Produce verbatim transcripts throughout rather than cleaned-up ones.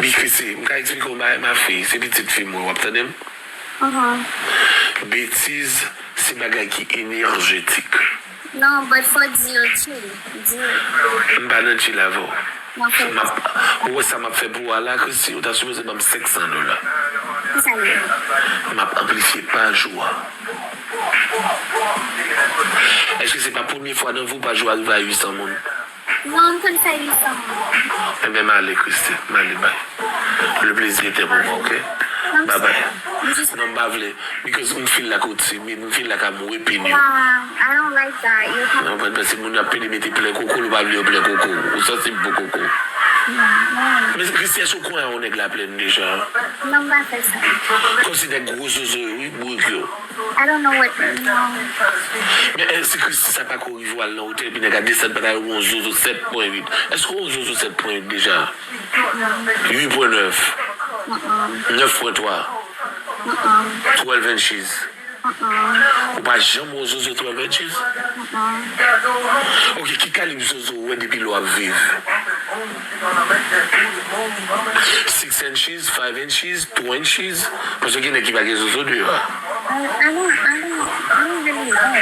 Bi Chrissy, m ka eksplike w yon bagay, ma fille, se pitit fi m, wi, w ap tande m? Betiz se bagay ki enèjetik. Non, but for deal too. Deal. M pa nan chill avè w. M ap, ou wè sa m ap fè pou ou a la, Chrissy, ou ta sipoze ban m senk san dola. Ki sa l ye? M ap anplifye paj ou a. Èske se pa premye fwa nan vi w paj ou a rive a uit san moun? Non, m konn fè uit san moun. Enben, m ale, Chrissy. M ale, bye. Le plaisir était pour moi, ok? Bye bye. Non, m pa vle. Because m feel like ou timid, m feel like I'm whipping you. Wow, I don't like that. Ou konprann, paske moun ap pede mete plen koko l, ou pa vle yo plen koko. Ou sansib pou koko. Men Chrissy, èske ou konn yon nèg la plen deja? Non, m pa fè sa. Kòmsi nèg gwo zozo yo, wi, bourik yo. I don't know what, no. Men èske Chrissy sa pa ko rive w al nan otèl, epi nèg la desann pantalon, yon zozo sèt pwen uit? Èske w yon zozo sèt pwen uit deja? Uit pwen nèf. Nèf pwen twa. Twelve inches. Ou pa janm wè yon zozo twelve inches? Ok, ki kalib zozo ou wè depi lè w ap viv? Six inches, five inches, two inches? Paske gen nèg ki pa gen zozo deyò a. I, I don't, I don't, I don't really know.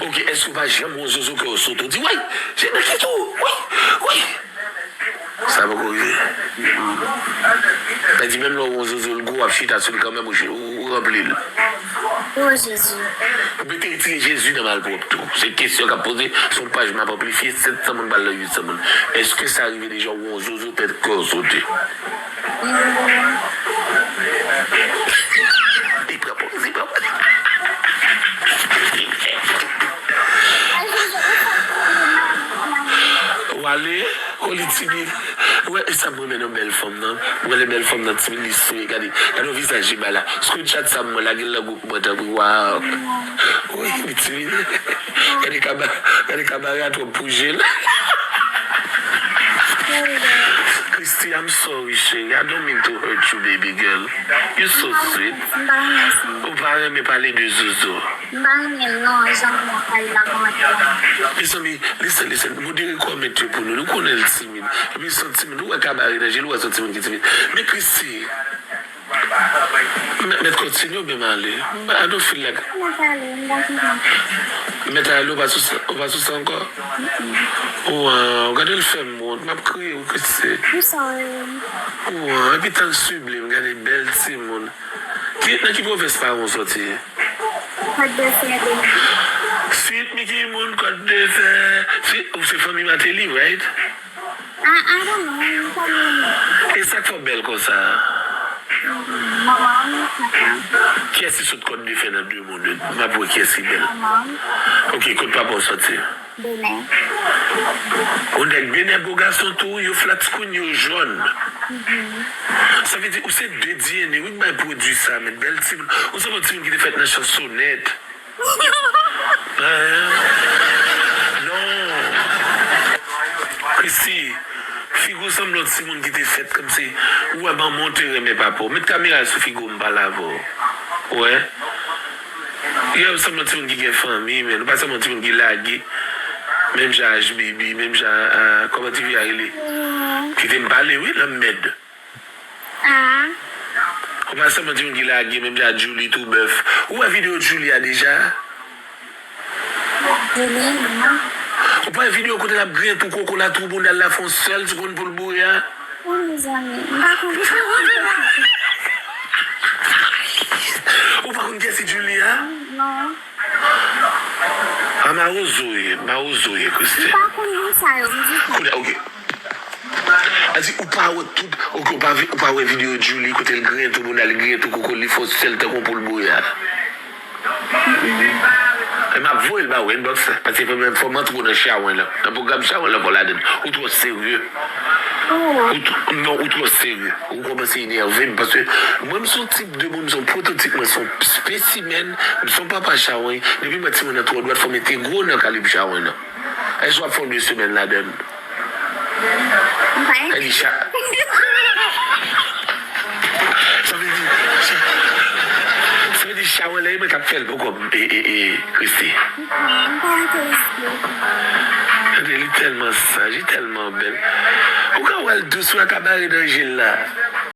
Ok, èske ou pa janm wè yon zozo kè w sote, w di, "Woy, Jennaki tou, woy, woy"? Sa poko rive. Sa di menm lè w wè yon zozo l gwo, w ap chita sou li kanmenm, ou, ou, ou ranpli l. O Jezi. Ou te retire Jezi nan malpwòp tou. Se kesyon k ap poze, se yon paj m ap anplifye, sèt san moun pral nan uit san moun. Èske sa rive deja w wè yon zozo tèt kò w sote? Li pran poz, li pran poz. W ale, o li timid. Ou wè, e sa m renmen nan bèl fanm nan. Ou wè lè bèl fanm nan timid, li souri, gade, gade yon vizaj li bay la. Screenshot sa m wè, lage l nan gwoup mwen, tanpri, waw. Wi, li timid. Gade kaba, gade kabare a twòp pou je l. Christy, I'm sorry, cheri. I don't mean to hurt you, baby girl. You so sweet. Ou pa renmen pale de zozo. M pa renmen non, jan moun ap pale la kòmantè la. Mezanmi, listen, listen, modere kòmantè yo pou nou. Nou konnen l timid. Epi l santi timid. Ou wè kabare nan je l, ou wè santi moun ki timid. Men Christy, mèt, mèt kontinye oubyen m ale? I don't feel like. Mèt ale, m pa kontan. Mèt ale, ou pa sou sa, ou pa sou sa ankò? Waw, gade l fè m wont, m ap kriye wi, Christy. I'm sorry. Waw, epi tan l sible m, gade bèl timoun. Ki, nan ki pwovens paran w soti? Kòt de fè, de. Sweet Mickey moun, kòt de fè. Se, ou se fanmi Martelly, right? I, I don't know, m pa renmen. E sa k fè w bèl konsa? Manman m, papa m. Kiyès ki sot kòt de fè nan de moun yo? M ap wè kiyès ki bèl. Manman m. Ok, kot papa w soti? Benè. Ou nèg Benè, bo gason tou, yo flat screen, yo jòn. Sa vle di, ou se de D N A, wi, k bay pwodui sa, men bèl timoun. Ou sanble yon timoun ki te fèt nan chansonèt. Hein? Non. Christy, figi w sanble yon timoun ki te fèt kòmsi, ou wè manman w te renmen papa w. Met kamera sou figi w, m pale avè w. Ou wè? Yè, ou sanble yon timoun ki gen fanmi, men ou pa sanble yon timoun ki lage. Menm jan a H B B, menm jan a, a, kòman ti fi a rele? Kite m pale, wi, lanmmèd. Ah. Ou pa sanble yon timoun ki lage, menm jan a Julie tou bèf. Ou wè videyo Julie a deja? Julie, non. Ou pa wè videyo kote l ap griyen tou koko la, tou bounda l la, fè yon sèl ti konn pou l boure a? Wi, mezanmi, m pa konn. Ou pa konn kiyès ki Julie a? Non. A mawozo ye, mawozo ye, Christy. M pa konn moun sa yo, m di sa. Kounye a, ok. A di, ou pa wè tout, ok, ou pa vi-, ou pa wè videyo Julie kote l griyen tou bounda, li griyen tou koko, li fè yon sèl tankou pou l boure a. E m ap voye l ba ou, inbox la, paske fò m, fò m antre w nan chawen lan. Nan pwogram chawen lan, fò w ladan l. Ou twò serye. Ou tw-, non, ou twò serye. Ou kòmanse enève m, paske mwen, m se yon tip de moun, m se yon pwototip, mwen se yon spesimèn, m se yon papa chawen. Depi m wè timoun nan twò dwat, fò m entegre w nan kalib chawen nan. Èske w ap fè yon de semèn ladan l? M pa enkyete. Sa vle di, sa, sa vle di chawen E mwen k ap fè l pou kòb, e, e, e, Christy. M pa enterese. Tande, li tèlman saj, li tèlman bèl. Ou ka wè l dous, wè kabare nan je l la.